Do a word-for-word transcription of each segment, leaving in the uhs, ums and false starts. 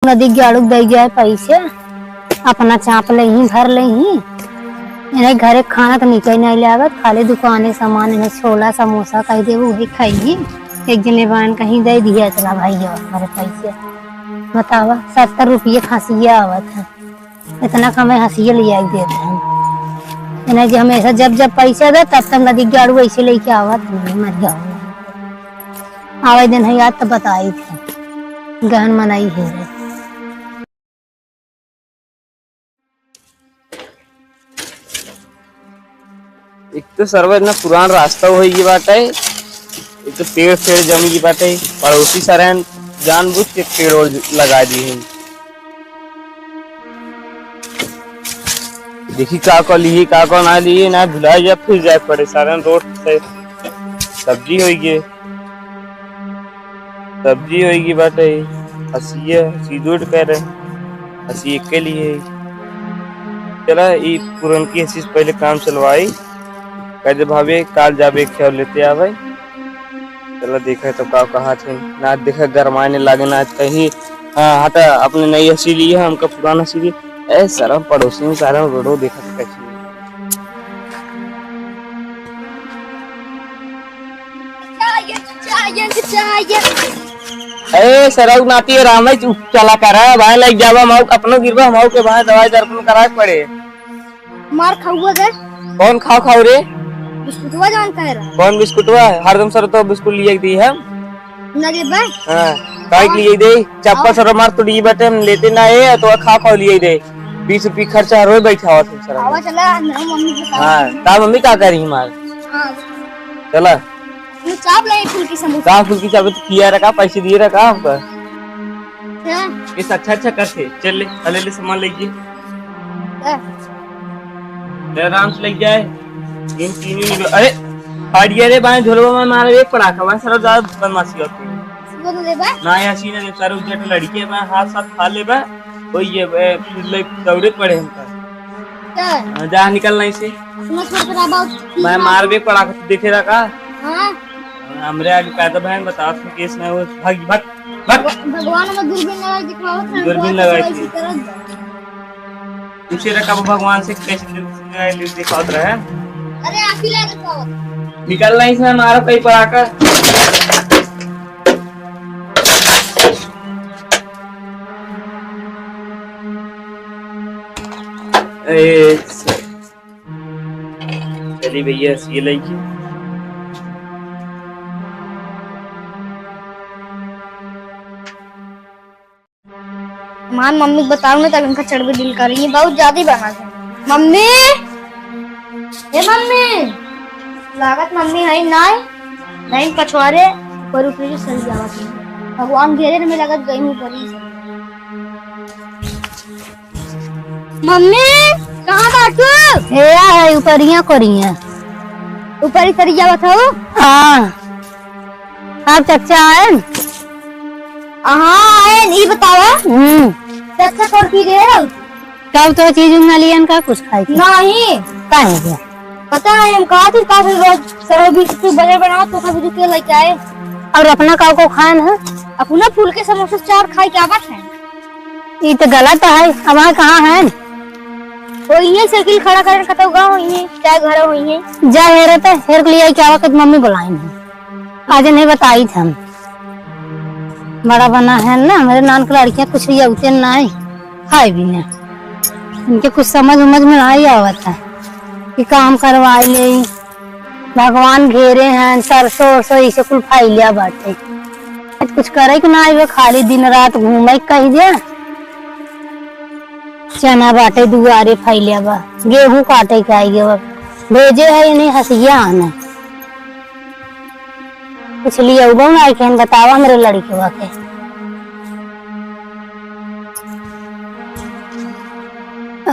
नदी गाड़ू दे जाए पैसे, अपना चाप लेही, भर लेही। इन्हें घरे खाना तो निकल नहीं लागत, खाली दुकाने सामान, इन्हें छोला समोसा कह देबू, वही खाई। एक जने बान कहीं दे दिया, चला भाई, और हमारे पैसे बतावा, सत्तर रुपये खासिया आवत है, इतना कमे हंसिया लिया के देते हैं। इन्हें जो हमेशा जब जब पैसा दे, तब तब नदी गाड़ू ऐसे लेके आवत है, मर जाओ। आवे दिन है याद तो बताई थे, गहन मनाई है रे। एक तो सरवा इतना पुरान रास्ता होइ गई बाटे, एक तो पेड़ फेड़ जमी गई बाटे, पड़ोसी सारे जानबूझ के पेड़ ओड़ लगा दिए हैं। देखी का का लिही, का का ना लिही, ना भुला जा, फिर जाए पड़े। सारे रोड से सब्जी होइ गई, सब्जी होइ गई बाटे, हंसिया, हंसी दूर पे रहे, हंसी एक के लिए। चला, ई पुरनकी हंसी से पहले काम चलवाई, कह दे भाभी, काल जाबे खेव लेते आवे। चला, देखे तो का कहा थे, ना देखे, गरमाने लागे, ना कहीं, हाँ, हटा, अपने नई हंसी लिए, हमका पुराना हंसी लिए। ए, सरवा पड़ोसी में सारा रोडो देखत कैसी। ए, सरऊ नाती राम है, चुप चला कर, भाई लग जावा, माऊ अपनो गिरबा, माऊ के भाई दवाई दर्पण करा के पड़े। मार खाऊगा के? कौन खाओ खाओ रे? बिस्कुटवा जान कह रहा। कौन बिस्कुटवा? हरदम सर तो बिस्कुट लिए दी हम। ना देबे? हाँ, काहे के लिए दे? चप्पल आवा। सर मार तो दी बटे, हम लेते ना है, तो खा खा लिए दे। बीस रुपये खर्चा हर रोज बैठा हुआ तुम सर। आवा चला, ना मम्मी के साथ। हाँ, ता मम्मी का करी मार? हाँ। चला। ये चाप ले, फुल्की समोसा। का फुल्की चाप? तो किया रखा, पैसे दिए रखा हमका। हाँ। ये अच्छा अच्छा करते, चल ले, ले ले सामान ले जी। हाँ। ले आराम से ले जाए। इन तीनों मिलो। अरे, फाड़ गया रे, बाएं झोलवा में मारा एक पड़ाका, बाएं सारा ज्यादा बदमाशी होती है। इसको तो दे बा। ना, ऐसी ना दे, सारे उज्जट लड़के बा, हाथ साथ खा ले बा। वही ये, ए, ले दौड़े पड़े हमका। क्या? हाँ, जा निकल नहीं से। सुनो, छोड़ कर आबा। मैं मार बे पड़ाका, तू देखे रहा का? हाँ। हमरे आगे पैदा बहन बता, तू केस ना हो, भाग, भाग, भाग। भगवान में दूरबीन लगा के दिखाओ, दूरबीन लगा के। उसे रखा वो भगवान से कैसे दिखावत रहे। अरे, आप ही ले रखा हो। निकल नहीं इसमें, मारो कहीं पड़ाका। ए, चली भैया, सी लइकी। मान मम्मी के बताऊ ना, तब इनका चढ़बे दिल करी, बहुत ज्यादा ही बना है। मम्मी, ए मम्मी, लागत मम्मी है ना, नहीं पछवारे, पर ऊपरी सही जावत है। भगवान घेरे में लागत गई हूँ परी। मम्मी, कहाँ बाटू? हे आ है, ऊपरिया करिया। ऊपरी सरी जावत हो? हाँ। आप चच्चा आएन? हाँ, आएन, ई बतावा। हम्म। चच्चा कर पी रहे हो? तब तो चीज उंगा लियन का कुछ खाई थी? नहीं। काहे गया? पता है, हम कहा थे, काफी रोज सरो बीस रुपये बने बनाओ, तो कभी रुपये लेके आए। और अपना काऊ को खान है? अपना फूल के समोसे चार खाई क्या बात है? ई तो गलत है, अब वहाँ कहाँ है? वो इहे साइकिल खड़ा करन कतौ गा होइहे, चाहे घर होइहे। जा हेरे ते, हेर के लिए आई क्या वक्त मम्मी बुलाइन है। आज नहीं बताई थे हम। बड़ा बना है ना, मेरे नान के लड़कियाँ कुछ भी अउते ना है, खाए भी ना। इनके कुछ समझ उमझ में नहीं आवत है कि काम करवाई ले। भगवान घेरे हैं, सरसों ओरसों इसे कुल फैलिया बाटे। कुछ करे के ना आइबे, खाली दिन रात घूमे के कही दे। चना बाटे दुआरे फैलिया बा, गेहूं काटे के आई गए बा। भेजे है इन्हें हंसिया आने। कुछ लिए उबो ना आई के बतावा मेरे लड़कवा के।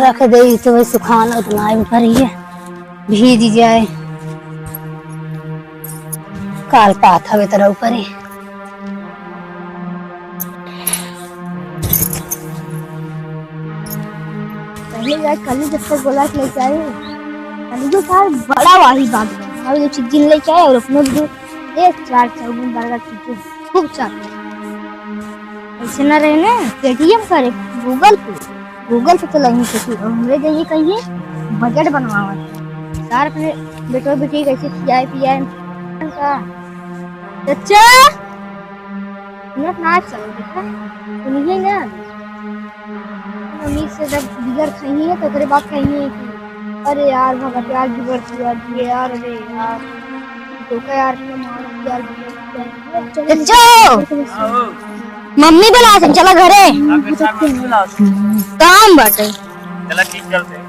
रख दे तो वही सुखान उतना ही भरी है। भीज जाए। काल पात हवे तरह ऊपर ही। पहले यार कल ही जब तक बोला कि लेके आए, कल जो था बड़ा वाही बात है। और जो चिकन लेके आए और अपने भी दो, एक चार चाउमीन बर्गर चिकन खूब चाट। पैसे ना रहे ना, Paytm करे, Google Pay, Google Pay चलाइए। तो फिर हमरे जइए कहिए बजट बनवावत। यार अपने बेटो बेटी कैसे खियाए पियाए का। चच्चा, ना, ना चलो बेटा, सुनिए ना। मम्मी से जब बिगड़ खइही है तो ओकरे बाद कहिए कि अरे यार भगत यार बिगड़ दिया दिए यार, अरे यार धोखा यार के मार यार बिगड़ दिया दिए। चलो। चच्चो! आओ। मम्मी बुलावत है, चला घरे। हाँ, बेटा, मम्मी बुलावत है। काम बाटे। चला ठीक चलते हैं।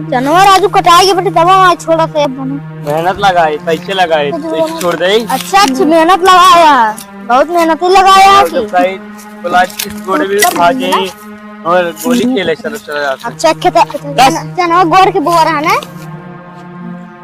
जानवर आजू कटाई के बेटे दवा आज छोड़ा थे अब बने। मेहनत लगाए, पैसे लगाए, तो छोड़ दे। अच्छा, अच्छी मेहनत लगाया, बहुत मेहनत ही लगाया और कि। तो कई प्लास्टिक गोड़े भी खा जाई और गोली खेले चलो, चलो जाते। अच्छा, खेत बस। जन-, जनवा गोड़ के बोर है ना?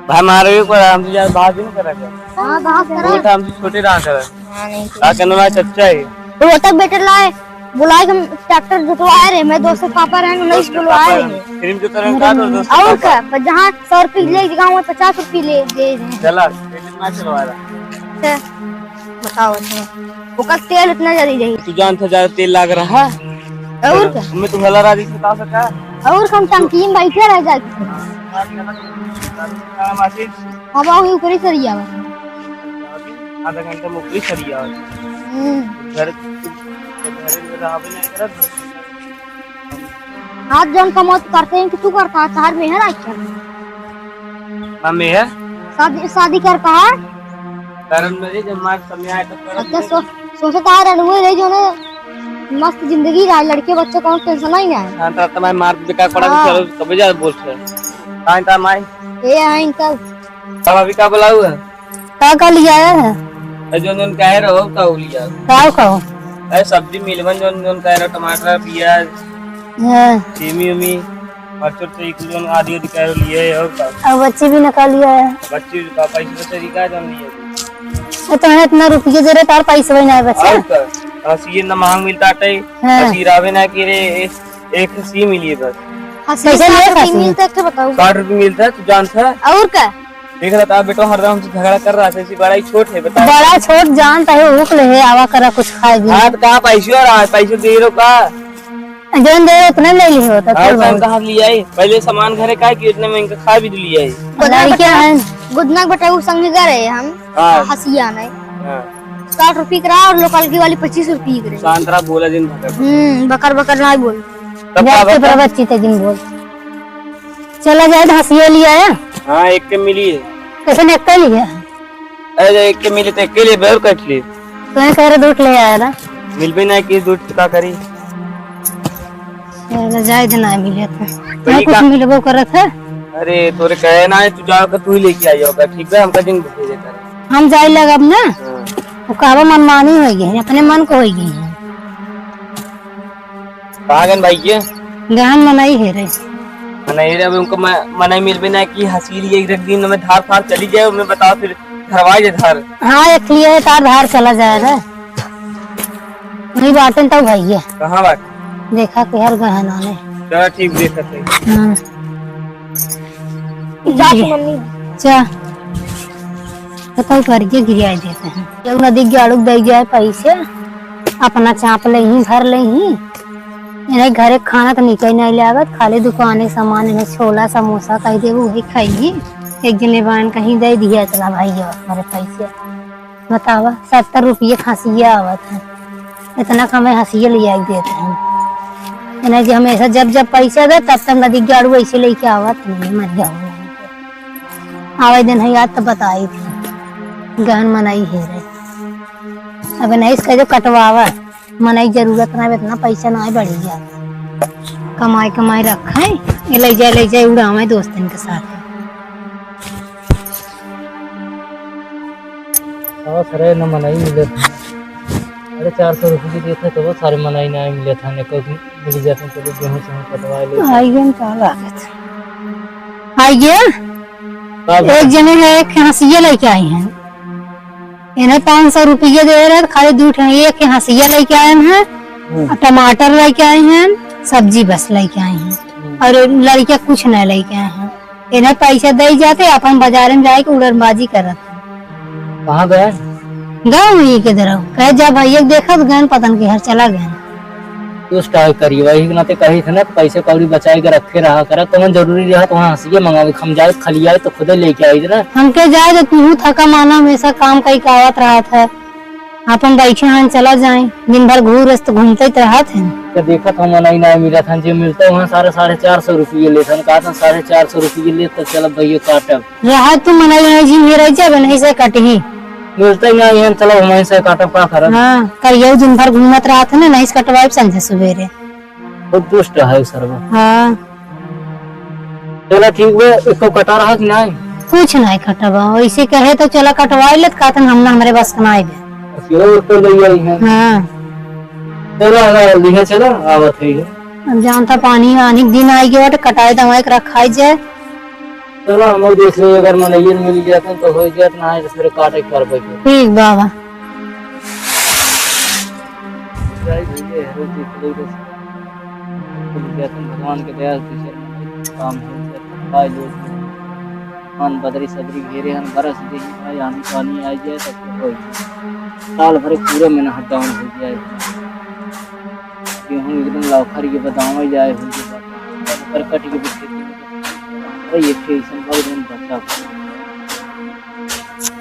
भाई मारे भी पड़ा, हम तो यार बात ही नहीं करा कर। हाँ, बात करा। वो तो हमसे छोटे रहा कर। हाँ, नहीं का कहना भाई, सच्चा है। वो तक बेटे लाए, बुलाए के हम ट्रैक्टर जुटवाए रहे, मैं दोस्त के पापा रहे, उन्हें दोस्त के बुलवाए पापा रहे। रहे। फिल्म जो तरह का दो, दोस्त के और पापा। का, पर जहाँ सौ रुपये ले, जगह वहाँ पचास रुपये ले दे रहे हैं। चला, पेट इतना चलवा रहा। अच्छा, बताओ, अच्छा। ओकर तेल इतना जल्दी जाई। तू जानत है, ज्यादा तेल लाग रहा है। और का? हमें तो भला राजी से बता सका। और हम टंकी में बैठे रह जाए। हाँ, हाँ, मासी। अब आओ, ऊपरी सरिया बा। आधा घंटा में ऊपरी सरिया बा। हम्म। घर, घर में रहबे नहीं करत। आज जौन कमौत करते हैं कि तू करता है, तार मेहर आज कर। हाँ, मेहर? शादी, शादी करता है? करन में रे, जब मार समय आए तब करन अच्छा, में। सो-, सोचता है रनुए रे, जो ना मस्त जिंदगी रहा, लड़के बच्चे कौन टेंशन ही ना है। हाँ, तो तुम्हारे मार बेकार पड़ा, हाँ। चलो, कभी जा बोल से। कहाँ था माई? ए, हाँ, इनका। अब अभी का बुलाऊ है? का का लिया है? ए, जौन जौन कहे रहो, का लिया? का का? ए, सब्जी मिलवन, जौन जौन कहे रहो, टमाटर, प्याज, हाँ। सेमी उमी, मरचो तो एक जौन आधी आधी कहे रहो, लिए है, और का? अब बच्ची भी निकाल लिया है। बच्ची का पैसा तो तरीका जौन लिए। ए, तो है इतना रुपये दे रहे, तार पैसा वही ना है बच्चा। और का? हंसी ये ना महंग मिलता है, हाँ। हंसी रावे ना कि रे, एक, एक हंसी मिली है बस। हंसी कैसे साठ लिए रुपये हंसी? मिलता है, तो बताओ। साठ रुपये मिलता है, तू जानता है? और का? देख रहा था बेटो, हरदम हमसे झगड़ा कर रहा था, इसी बड़ा ही छोट है, बताओ। बड़ा छोट जानता है, हुक ले है, आवा करा कुछ खाए भी। हाँ, तो कहाँ पैसे और आज पैसे दे रहो का? जौन दे उतने ले ली होता, हाँ, चल उतना भाई। कहाँ लिया है? पहले सामान घरे का है कि इतने महंगा खा भी लिया है। लड़के हैं। गुदना बटाऊ संग करे हम, हाँ। हंसिया नहीं। हाँ। साठ रुपये का रहा और लोकल की वाली पच्चीस रुपये की रही। शांत रहा, बोला जिन भकर। हम्म, बकर बकर ना बोल। तब जाके का बता? बच्ची ते जिन बोल। चला जाए तो हंसिया लिया है। हाँ, एक के मिली है। कैसे ने एक के लिया? अरे, एक के मिली तो एक के लिए बेर कट ली। तो ये कह रहे दूध ले आया ना। मिल भी ना कि दूध का करी। चला जाए तो ना मिले तो। तो ना ये कुछ का मिलबो करत है। अरे, तोरे कहे ना है, तू जाओ के तू ही लेके आई होगा, ठीक है? हमका जिन भेजे कर। हम जाए लगब ना। हाँ। वो कहबो मनमानी होई गई, अपने मन को होई गई है। कहाँ गन भाई के? गहन मनई है रे। मनई रे, अब उनको म-, मनई मिल भी ना कि हसील ये एक दिन में धार फार चली जाए, उन्हें बताओ फिर धरवाए जे धार। हाँ, एक लिए तार धार चला जाए रे। वही बातें तो भाई है। कहाँ बात? देखा के हर गहन आने। चला ठीक, देखत है। हाँ। जा तू मम्मी। जा। तो कोई करके गिराए देते हैं। केहू नदी गाड़ू दे जाए पैसे, अपना चाप ले ही, भर ले ही। इन्हें घरे खाना तो निकल नहीं लागत, खाली दुकाने सामान, इन्हें छोला समोसा कह दे, वही खाई। एक जने बान कहीं दे दिया, चला भाई, ये हमारे पैसे। बतावा, सत्तर रुपये खांसिया आवत है, इतना कमे हंसिया ले आई देते हैं। इन्हें जो हमेशा जब जब पैसा दे, तब तब नदी गाड़ू ऐसे लेके आवत नहीं, मर जाओ। आवे दिन है याद तो बताई थी, गहन मनई है रे। अब नहीं इसका जो कटवावा, मनई जरूरत ना, इतना पैसा ना है, बढ़िया कमाई कमाई रखा है, ये ले जाए, ले जाए, उड़ावे दोस्तन के साथ। हाँ, सरे न मनई मिले था। अरे, चार सौ रुपये देते तो वो सारे मनई ना मिले था, ने को मिल जाते तो गेहूं से कटवा ले। आई गेम का लागत? आई गेम? का एक जने है, एक हंसिया लेके आई हैं। इन्हें पाँच सौ रुपये दे रहे, खाली दू ठे, एक हंसिया लेके आए हैं, हम्म। और टमाटर लेके आए हैं, सब्जी बस लेके आए हैं, हम्म। और लड़कियां कुछ नहीं लेके आए हैं। इन्हें पैसा दे जाते, अपन बाजार में जाके उड़नबाजी करत। कहाँ गए? गए हुई के दरव, कहे जा भैया के देखत गए, पतन के घर चला गए। दुष्ट है करिए, वही के नाते कही थे ना कि पैसे कौड़ी बचाए के रखे रहा करा, तो हम जरूरी रहा तो वहाँ हंसिए मंगावे, हम जाए खलियाए तो खुदे लेके आई थे ना। हमके जाए तो तू थका माना हमेशा काम कई कावत रहा था, अपन बैठे हैं चला जाए, दिन भर घूर तो घूमते ही तो रहत हैं। तो देखत हम नहीं, नहीं मिलत हैं, जो मिलता वहाँ साढ़े, साढ़े चार सौ रुपये लेत हैं, कहा था साढ़े चार सौ रुपये लेत तो चल भैया काटब। रहा तू मनई है जी, मेरा जब नहीं से कटही। मिलते ही नहीं है, चलो हम ऐसे काटब का करब। हाँ, करियो दिन भर घूमत रहत है ना, नहीं से कटवाए संझे सवेरे। बहुत दुष्ट है सरवा। हाँ। चलो ठीक बे, इसको कटा रहा कि नहीं? कुछ नहीं कटवा, वैसे कहे तो चला कटवाए लेत, कहतन हम ना, हमरे बस का नहीं बे। चलो तो ले आई है। हाँ। चलो अगर लिहे चलो, आवत है ये। अब जानता पानी आने के दिन आई गया, तो कटाए दवाई के रखाई जाए। चलो, हम लोग देख लेंगे, अगर मनइयन मिल जाते हैं तो हो जात, ना है तो फिर काटे के करबे के। ठीक बाबा। जाई भैया, हेरो देख ले बस। मिल जाते हैं, भगवान के दया से दूसरे काम हो जाए, भाई लोग। मान बदरी सदरी घेरे हन, बरस दे भाई, आनी पानी आ जाए, सब कुछ हो जाए। साल भर पूरा मेहनत down हो जाए। गेहूं एकदम लाखर के बदाम जाए हो गए बा। पर कट के बिछे थे। अरे ये फिर ऐसन भर दिन बचा।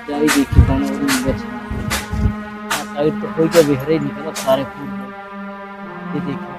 जाई देखी कौन और नहीं बच। साइड तो कोई के बिहरे निकला सारे फूल। ये देखी।